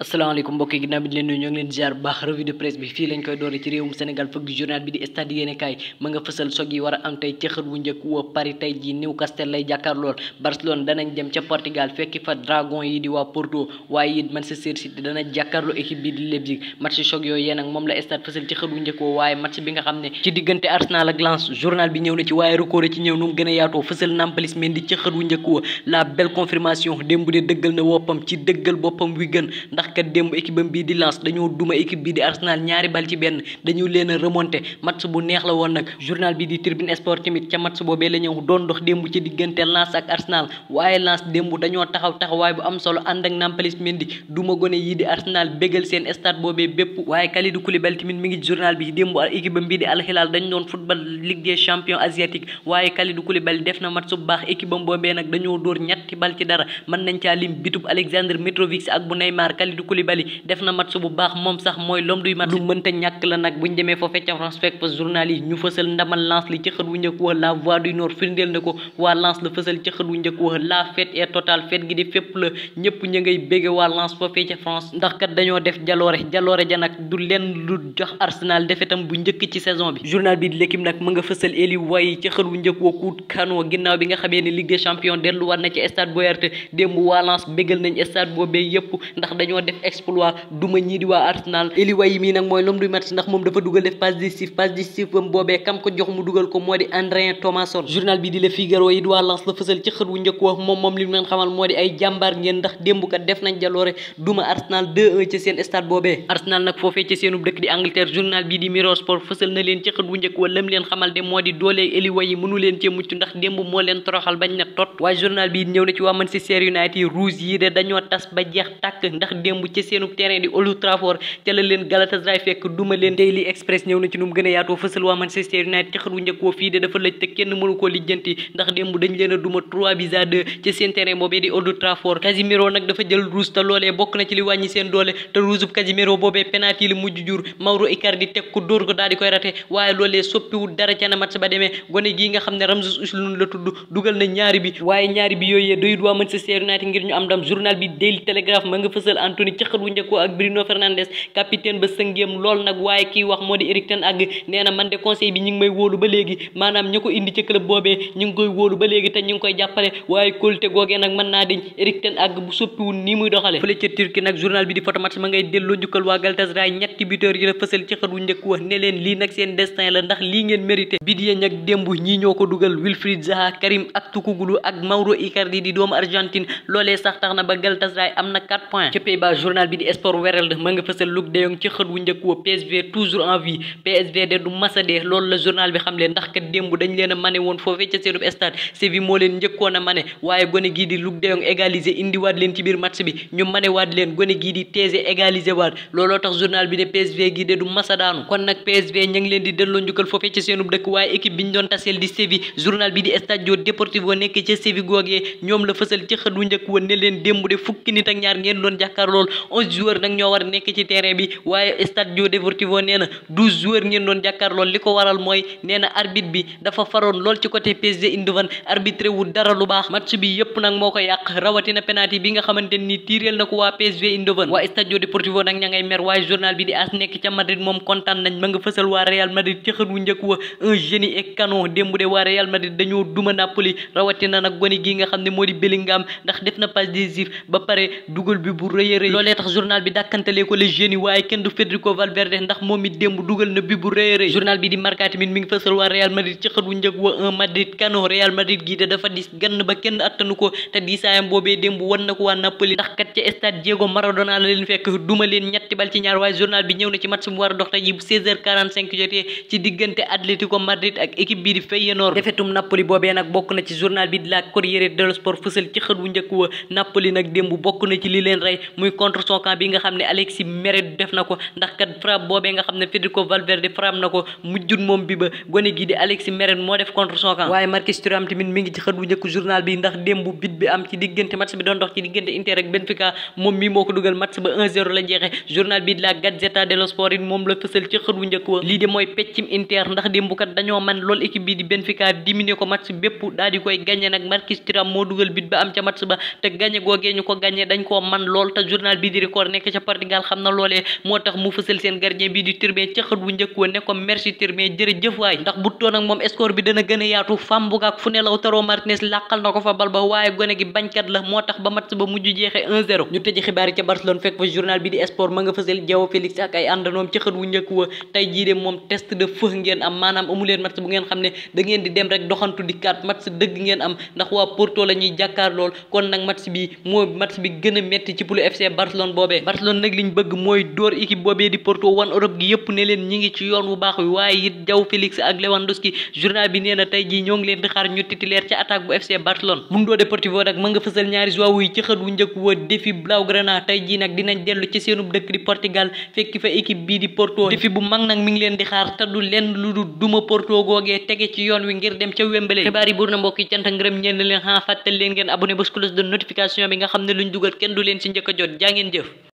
asalaamaaleykum mbokk yi ginnaaw bi leen nuyu ñoo ngi leen ziar bu baax revue de presse bi fii lañ koy doore ci réewum Sénégal fëgg journal bi di stade yéenekaay ma nga fësal sog yi war a am tey ci xët wu njëkk wa Paris tey ji Newcastle lay jàkkaarlool Barcelone danañ dem ca Portugal fekki fa dragon yi di waa Porto waaye it Manchester City dana jàkkaarloo équipe bi di Leipzig match choc yooyu yéen nag moom la stade fësal ci xët wu njëkk wa waaye match bi nga xam ne ci diggante Arsenal ak Lens journal bi ñëw na ci waaye record ci ñëw nu mu gën a yaatoo fësal Nampalys Mendy ci xët wu njëkk wa la belle confirmation démb de dëggal na woppam ci dëggal boppam wi gën ndax kat démb équipe bii di Lens dañoo duma équipe bii di Arsenal ñaari bal ci benn dañu leen a remonté match bu neex la woon nag journal bi di Tribune Sport tamit ca match boobee la ñëw doon dox démb ci diggante Lens ak Arsenal waaye Lens démb dañoo taxawaay bu am solo ànd ak Nampalys Mendy duma gone yii di Arsenal bégal seen stade boobee bépp waaye Kalidou Koulibaly tamit mi ngi journal bi démb équipe bii di Al Hilal dañ doon football Ligue des champions asiatique waaye Kalidou Koulibaly def na match bu baax équipe boobee nag dañoo dóor ñetti bal ci dara mën nañ caa lim bitub Alexander Mitrovic ak bu Neymar Kalidou Koulibaly def na match bu baax moom sax mooy l'homme du match lu mënta ñàkk la nag buñ demee foofee ca France fekk fa journal yi ñu fësal ndamal Lens li ci xët wu njëkk wax la voix du nord firndeel na ko waa Lens la fësal ci xët wu njëkk wax la fête est totale fête gi di fépp la ñëpp ña ngay bégge waa Lens foofee ca France ndax kat dañoo def jaloore ja nag du leen lu jox Arsenal defetam bu njëkk ci saison bi journal bi di l'équipe nag mu nga fësal Eli Wayi ci xët wu njëkk wa Kuut Kano ginnaaw bi nga xamee ne Ligue des champions delluwaat na ci stade Boyard démb waa Lens bégal nañ stade boobee yëpp ndax dañoo def exploit duma ñii di waa Arsenal Eli Wayi mii nag mooy l'homme du match ndax moom dafa dugal def passe décisive bam boobee kam ko jox mu dugal ko moo di André Thomasson journal bi di Le Figaro yi di waa Lens la fësal ci xët wu njëkk wax moom li mu leen xamal moo di ay jàmbaar ngeen ndax démb kat def nañ jaloore duma Arsenal 2-1 ci seen stade boobee Arsenal nag foofee ci seenub dëkk di Angleterre journal bi di Mirror Sport fësal na leen ci xët wu njëkk wa lam leen xamal de moo di doolee Eli Wayi mënu leen cee mucc ndax démb moo leen toroxal bañ na tot waaye journal bi ñëw na ci waa Manchester United rouge yi de dañoo tas ba jeex tàkk ndax démb ci seenub terrain di Old Trafford ca la leen Galatasaray fekk duma leen Daily Express ñëw na ci nu mu gën a yaatoo fësal waa Manchester United ci xët wu njëkk woo fii de dafa lëj te kenn mënu koo lijjanti ndax démb dañ leen a duma 3-2 ci seen terrain boobee di Old Trafford Casemiro nag dafa jël rouge te loolee bokk na ci li wàññi seen doole te rouge bu Casemiro boobee penalty la mujj jur Mauro Icardi teg ko dóor ko daal di koy rate waaye loolee soppiwul dara ca na match ba demee gone gii nga xam ne Ramzus Uslun la tudd dugal na ñaari bi waaye ñaari bi yooyee doyut waa Manchester United ngir ñu am ndam journal bi Daily Telegraph ma nga fësal Anthony ci xët wu njëkk woo ak Bruno Fernandes capitaine ba sëngeem lool nag waaye kii wax moo di Erik ten Hag nee na man de conseil bi ñu ngi may wóolu ba léegi maanaam ña ko indi ci club boobee ñu ngi koy wóolu ba léegi te ñu ngi koy jàppale waaye kóolute googee nag mën naa diñ Erik ten Hag bu soppiwul nii muy doxale fële ca Turquie nag journal bi di Photomatch ma ngay delloo njukkal waa Galatasaray ñetti buteur yi la fësal ci xët wu njëkk wax ne leen lii nag seen destin la ndax lii ngeen mérité bit yee nag démb ñii ñoo ko dugal Wilfried Zaha Karim Aktoukouglu ak Mauro Icardi di doomu Argentine loolee sax tax na ba Galatasaray am na 4 points ca Pays-Bas journal bi di Sport Wereld ma nga fësal Luc de Jong ci xët wu njëkk wa PSV toujours en vie PSV de du masade loolu la journal bi xam leen ndax kat démb dañ leen a mane woon foofee ca seenub stade Séville moo leen njëkkoon a mane waaye gone gii di Luc de Jong égalisé indiwaat leen ci biir match bi ñu mane waat leen gone gii di Thésée égalisé waat looloo tax journal bi ne PSV gi de du masadaanu kon nag PSV ña ngi leen di delloo njukkal foofee ca seenub dëkk waaye équipe bi ñu doon taseel di Séville journal bi di Stadio Deportivo nekk ca Séville googee ñoom la fësal ci xët wu njëkk woon ne leen démb de fukki nit ak ñaar ngeen doon jàkkaar lool 11 joueurs nag ñoo war a nekk ci terrain bi waaye Stadio Deportivo nee na 12 joueurs ngeen doon jàkkaar lool li ko waral mooy nee na arbitre bi dafa faroon lool ci côté PSG Eindhoven arbitre wu dara lu baax match bi yëpp nag moo ko yàq rawatina penalty bi nga xamante ni tiireel na ko waa PSG Eindhoven waa Stadio Deportivo nag ña ngay mer waaye journal bi di AS nekk ca Madrid moom kontaan nañ ma nga fësal waa Real Madrid ci xët wu njëkk wa un génie et canon démb de waa Real Madrid dañoo duma Napoli rawatina nag gone gi nga xam ne moo di Bellingham ndax def na passe décisive ba pare dugal bi bu rëy a rëy loolee tax journal bi dàkkantalee ko le génie waaye kenn du Federico Valverde ndax moom it démb dugal na bi bu rëy a rëy journal bi di Marca tamit mi ngi fësal waa Real Madrid ci xët wu njëkk wa un Madrid canon Real Madrid gii de dafa dis gann ba kenn attanu ko te diisaayam boobee démb wan na ko waa Napoli ndax kat ca stade Diego Maradona la leen fekk duma leen ñetti bal ci ñaar waaye journal bi ñëw na ci match bu war a dox tey ji bu 16h45 jotee ci diggante Atlético Madrid ak équipe bii di Feyenoord defetum Napoli boobee nag bokk na ci journal bi di la Corriere dello Sport fësal ci xët wu njëkk wa Napoli nag démb bokk na ci li leen rey muy contre son camp bi nga xam ne Alexis Meret def na ko ndax kat frappe boobee nga xam ne Federico Valverde frappe na ko mujjut moom bi ba gone gi di Alexis Meret moo def contre son camp waaye Marcus Thuram tamit mi ngi ci xët wu njëkk journal bi ndax démb bit bi am ci diggante match bi doon dox ci diggante Inter ak Benfica moom mii moo ko dugal match ba 1-0 la jeexe journal bi di la Gazzetta dello Sport it moom la fësal ci xët wu njëkk wa lii de mooy peccim Inter ndax démb kat dañoo man lool équipe bi di Benfica diminué ko match bépp daal di koy gagné nag Marcus Thuram moo dugal bit ba am ca match ba te gagné googee ñu ko gagné dañ koo man lool te journal journal bi di Record nekk ca Portugal xam na loolee moo tax mu fësal seen gardien bi di Tirmé ca xët wu njëkk wa ne ko merci Tirmé jërëjëf waay ndax bu toon ak moom score bi dana gën a yaatu fam bu ak fu ne Lautaro Martinez làqal na ko fa bal ba waaye gone gi bañkat la moo tax ba match ba mujj jeexee 1-0 ñu tëj xibaar yi ca Barcelone fekk fa journal bi di Sport ma nga fësal João Félix ak ay àndanoom ci xët wu njëkk wa tey jii de moom test de feu ngeen am maanaam amuleen match bu ngeen xam ne da ngeen di dem rek doxantu di kat match dëgg ngeen am ndax waa Porto la ñuy jàkkaar lool kon nag match bi moo match bi gën a metti ci poule FC Barcelone boobee Barcelone nag liñ bëgg mooy dóor équipe boobee di Porto wan Europe gi yëpp ne leen ñi ngi ci yoon bu baax wi waaye it João Félix ak Lewandowski journal bi nee na tey jii ñoo ngi leen di xaar ñu titulaire ci attaque bu FC Barcelone Mundo Deportivo nag ma nga fësal ñaari joueurs yi ci xët wu njëkk wa défi Blaugrana tey jii nag dinañ dellu ci seenub dëkk di Portugal fekki fa équipe bii di Porto défi bu mag nag mi ngi leen di xaar te du lenn lu du duma Porto googee tege ci yoon wi ngir dem ca Wembley xibaar yi buur na mbokk yi cant ak ngërëm ñeen leen xanaa fàttal leen ngeen abonné ba cloche de notification bi nga xam ne luñ dugal kenn du leen ci njëkk a jot jaa ngeen jëf